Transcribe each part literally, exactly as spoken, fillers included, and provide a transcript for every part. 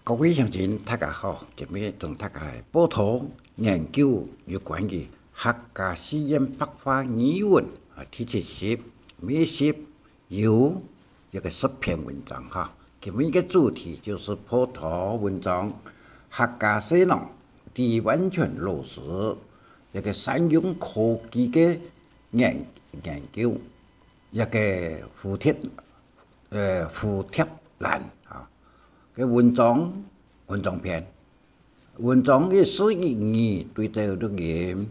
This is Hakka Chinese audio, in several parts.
各位鄉親，大家好，今日同大家來報導研究有關於客家四縣白話語文啊第七集，每一集有一個十篇文章哈。今日个主題就係報導文章，客家婿郎李萬全老師一個善用科技个研研究，一個蝴蝶呃蝴蝶蘭啊。个文章文章篇，文章个四一二對照錄音，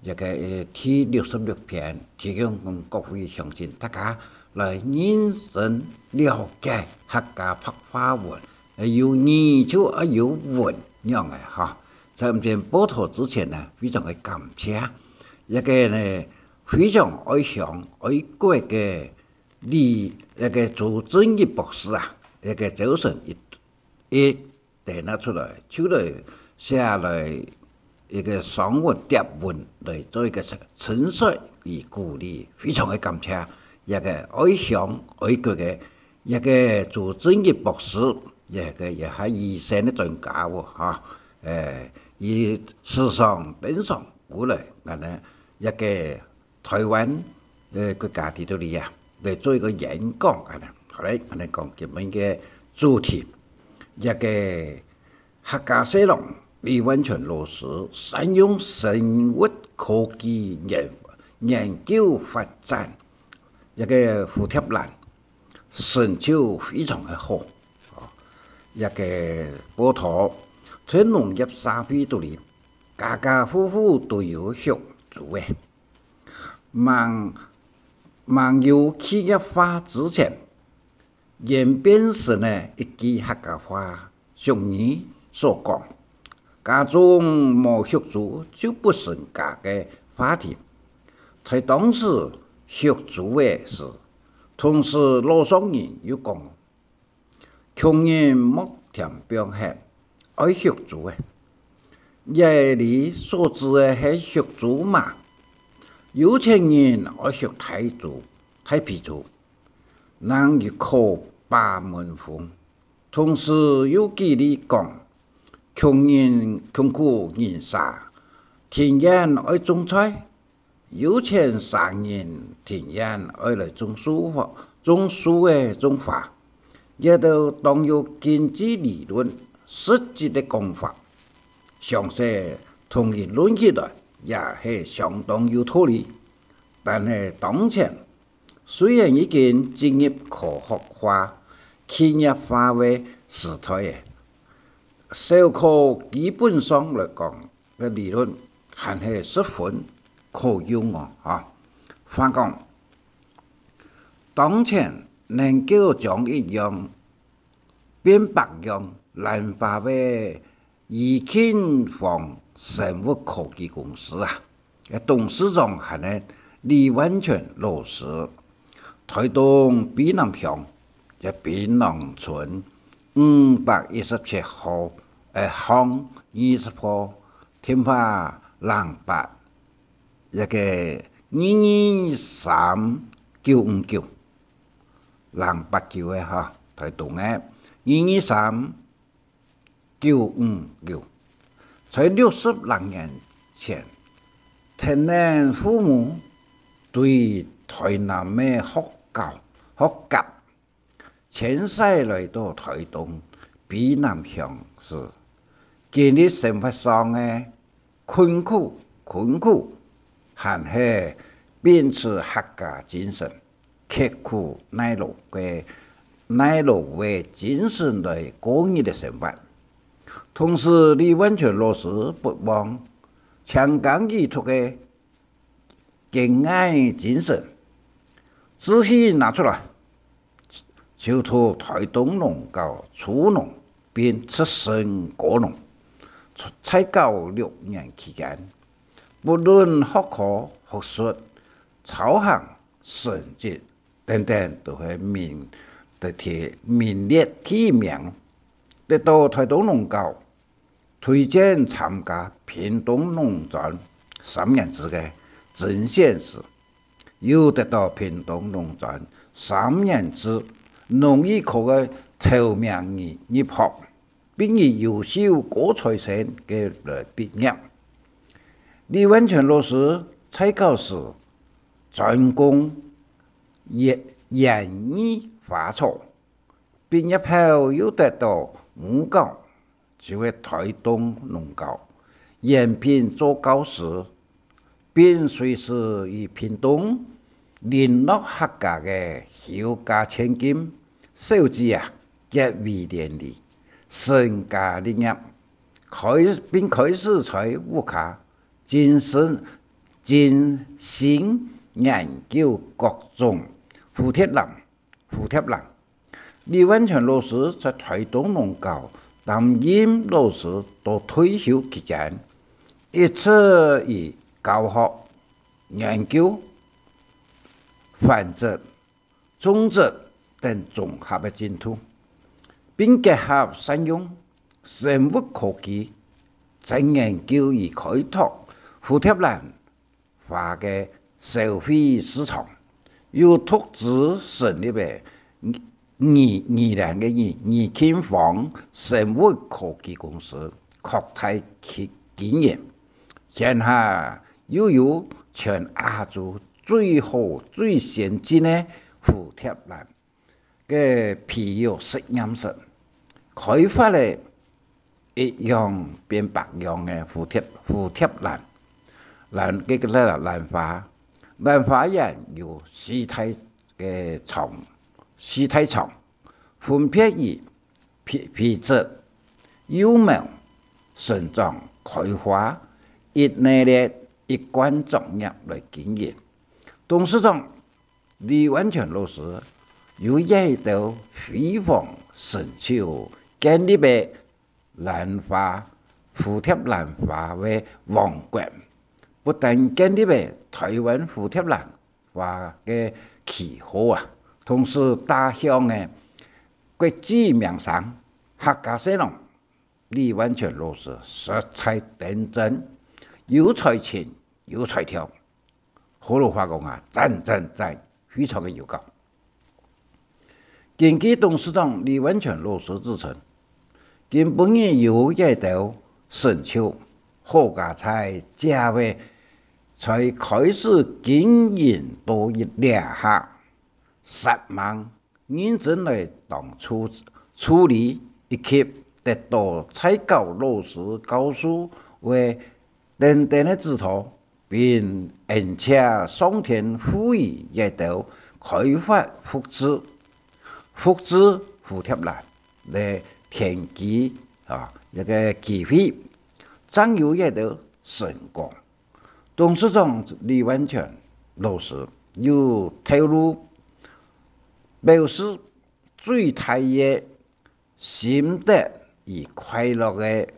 這個呃第六十六篇，提供分各位鄉親大家來認真了解客家白話文，呃有語就愛有文樣个哈。在毋先報導之前呢，非常个感謝這個呢非常愛鄉愛國个李這個朱振一博士啊，這個朝晨一一登啊出來，就來寫來一個長文短文來做一個陳述與鼓勵，非常个感謝這個愛鄉愛國个這個朱振一博士，這個也係醫生个專家哦哈。誒，佢時常登上過來，恁呢這個 臺灣个國家地圖裡啊，來做一個演講恁呢。好咧，恁呢講今晡个主題，這個客家婿郎李萬全老師善用生物科技研研究發展這個蝴蝶蘭，成就非常个好。這個報導，在農業社會肚裡，家家戶戶都有畜豬仔。 吂吂有企業化之前，演變成了一句客家話俗語所講：「家中無畜豬就不成家」个話題。在當時畜豬仔時，同時老上人又講： 「窮人莫添放忒，愛畜豬仔。」這裡所指个係畜豬嫲，有錢人愛畜大豬、大肥豬，能夠靠把門風。同時又舉例講：「窮人窮苦人儕，田園愛種菜， 有錢儕人田園愛來種樹花，種樹仔種花。」這兜當有經濟理論、實質个講法，詳細同佢論起來，也係相當有道理。但係當前，雖然已經進入科學化、企業化个時代了，小可基本上來講， 个理論還係十分可用哦，哈。話講，當前能夠將一樣變百樣蘭花个宜慶坊生物科技公司啊，个董事長還係李萬全老師，臺東卑南鄉个卑南村五百一十七號，呃，巷二十號， 電話零八，這個二二三九五九，零八九个哈，臺東个二二三九五九。在六十零年前，跈等父母對臺南个學校、學甲 遷徙來到臺東卑南鄉時，經歷生活上个困苦、困苦，還係秉持客家精神，刻苦耐勞个、耐勞个精神來過日个生活。同時，李萬全老師不忘強健委託个 堅毅精神，志氣拿出來，就到臺東農校助農並直升高農。在教六年期間，不論學科、學術、操行、成績等等，都係名，得到名列第一名，得到臺東農校 推薦參加屏東農專三年制个甄選時，又得到屏東農專三年制農藝科个頭名入入學。並以優秀高材生个來畢業。李萬全老師在校時專攻園，園藝花草，畢業後又得到母校，就係台東農高，延聘做教師，並隨時於屏東聯絡客家个邱家千金小姐啊，結為連理，成家立業，開，並開始在屋下精心，精心研究各種蝴蝶蘭。蝴蝶蘭。李萬全老師在台東農高擔任老師到退休期間，一直以教學、研究、繁殖、種植等綜合个進度，並結合善用生物科技，在研究與開拓蝴蝶蘭花个消費市場，又獨資成立个宜，宜蘭个宜，宜慶坊生物科技公司，擴大其經營。現下又有全亞洲最好、最先進个蝴蝶蘭个培育實驗室，開發了一樣變百樣个蝴蝶，蝴蝶蘭，蘭，這个蘭花。蘭花園有四大个場，四大場，分別以培，培植、幼苗、生長、開花，一系列一貫作業來經營。董事長李萬全老師有這兜輝煌成就建立个蘭花，蝴蝶蘭花个王國，不但建立个台灣蝴蝶蘭花个旗號啊，同時打響个國際名聲。客家婿郎李萬全老師實在頂真，有才情，有才調。 學老話講啊，讚讚讚，非常个有夠。根據董事長李萬全老師指出，今晡日有這兜成就，好佳哉這位在開始經營到這下，煞猛認真來當初處理，以及得到在校老師教授个等等个指導，並恩賜上天賦予這兜開發福智、福智蝴蝶蘭个天機啊，這个機會，正有這兜成功。董事長李萬全老師又透露，表示最大个心得與快樂个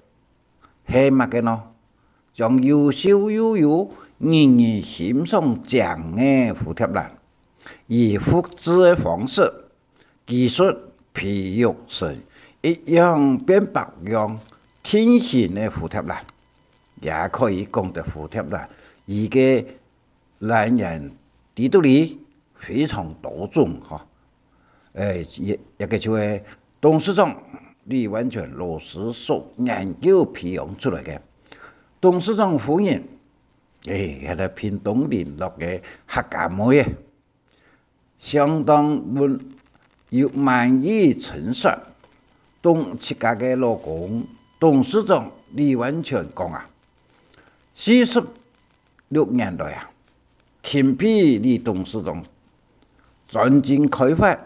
係麼个呢？將優秀又有人人欣賞靚个蝴蝶蘭，以福智个方式，技術培育成一樣變百樣、定型个蝴蝶蘭，也可以講得蝴蝶蘭，佢个 蘭園裡肚裡非常多種，吼。誒，也，也个就係董事長李萬全老師所研究培養出來个。董事長夫人，誒，該个屏東麟洛个客家妹仔， 相當溫，又滿意陳設。董，自家个老公董事長李萬全講啊，四十六年來啊，欽佩李董事長專精開發，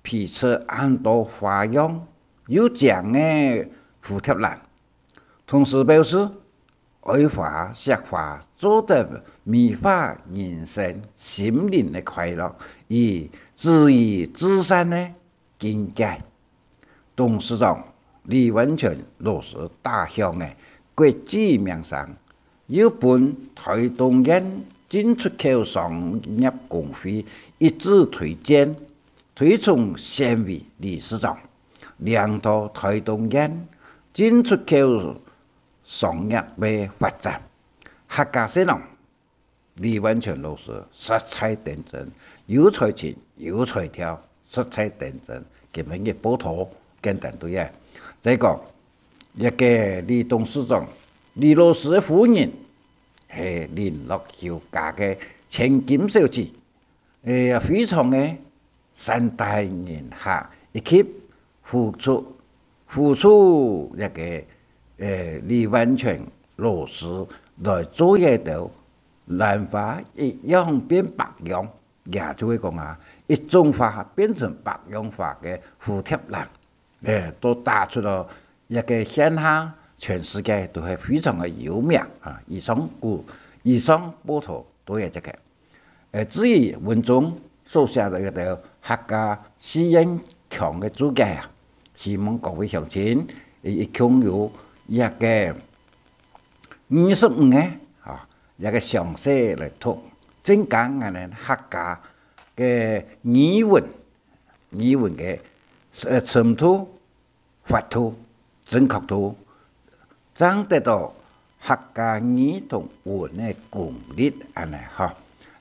培植恁多花樣又靚个蝴蝶蘭，同時表示 愛花惜花，做得美化人生心靈个快樂，以至於至善个境界。董事長李萬全老師打響个國際名聲，又分台東縣進出口商業公會一致推薦，推崇選為理事長，領導台東縣進出口 商業个發展。客家婿郎李萬全老師實在頂真，有才情、有才調，實在頂真。今晡日報導簡單對啊。再講，這个李董事長，李老師个夫人，係林樂修家个千金小姐，誒，非常个善待人客，以及付出，付出這个，誒，李萬全老師來做這兜蘭花一樣變百樣，也就係講啊，一種花變成百樣花个蝴蝶蘭。 誒，都打出了一个現下全世界都係非常个有名啊。以上故，以上報導都係這个。誒，至於文中所寫个這个客家四縣腔个註解啊，希望各位鄉親，一共有一个二十五个啊，一个詳細來讀，增加𠊎等客家个語文，語文个，呃，程度 法度、準確度，正得到客家語同文个功力恁呢吼。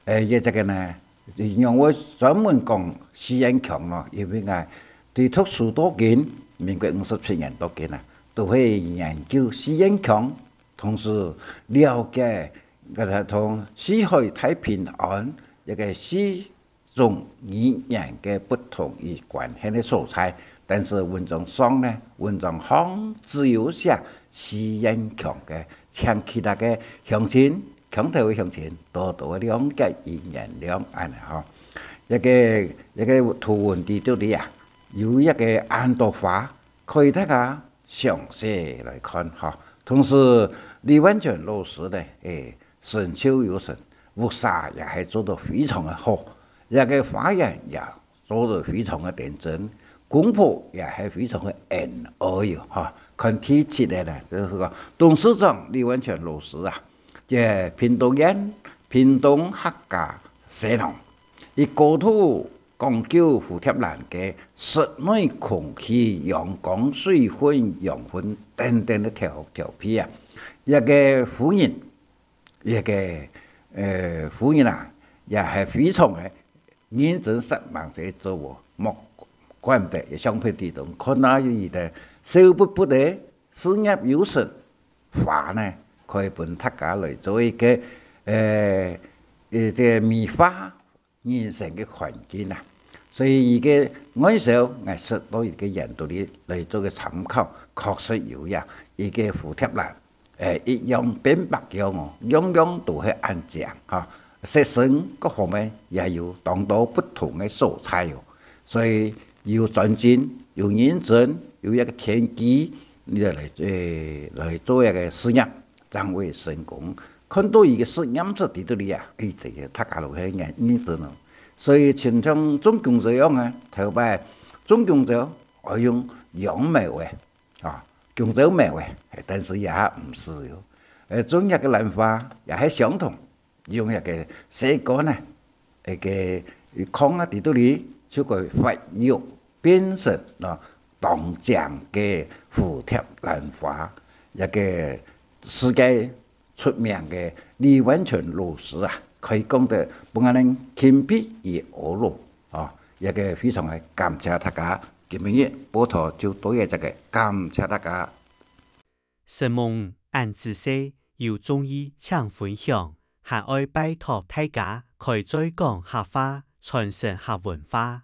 誒，這个呢，仰會專門講四縣腔咯，因為𠊎對讀書到今，民國五十七年到今啊，都係研究四縣腔，同時了解，呃，同四海大平安這个四 種語言个不同與關係个所在，但是文章上呢，文章項只有寫四縣腔个，請其他个鄉親，腔頭个鄉親，多多个諒解與原諒恁呢吼。這个，這个圖文裡肚裡啊，有一个恁多花，可以大家詳細來看吼。同時，李萬全老師呢，誒， 成就有成，屋舍也係做到非常个好，這个花園也做到非常个端正，公婆也係非常个恩愛喲，哈。看第七个呢，就係講董事長李萬全老師啊，這屏東縣、屏東客家西農，佢高度講究蝴蝶蘭个室內空氣、陽光、水分、養分等等个調，調配啊。這个夫人 這个，呃，夫人啊，也係非常个認真煞猛在做哦，莫怪毋得，相片裡肚看到佢个笑噗噗个，事業有成，花呢，可以分大家來做一个，呃，呃，這个美化 人生个環境啊。所以佢个外銷，𠊎塞到佢个園肚裡來做个參考，確實有呀，佢个蝴蝶蘭，誒，一樣變百樣哦，樣樣都係恁靚哈，色澤各方面也有當多不同个色彩哦。所以有專精，有認真，有一个天機，你就來，誒，來做一个事業，正會成功。 看到佢个實驗室在這裡啊，誒，這个大家都係認，認真哦。所以親像種弓蕉樣啊，頭擺種弓蕉愛用秧苗个，啊，弓蕉苗个，誒，但是也毋使喲。誒，種這个蘭花也係相同，用這个細管啊， 該个空啊，在這裡就會發育變成咯，當靚个蝴蝶蘭花，這个世界出名个李萬全老師啊，可以講得分𠊎等欽佩與呵咾哦，這个非常个感謝大家。今晡日報導就到這个，感謝大家。承蒙恁仔細，有中意請分享，還愛拜託大家開嘴講客話，傳承客文化。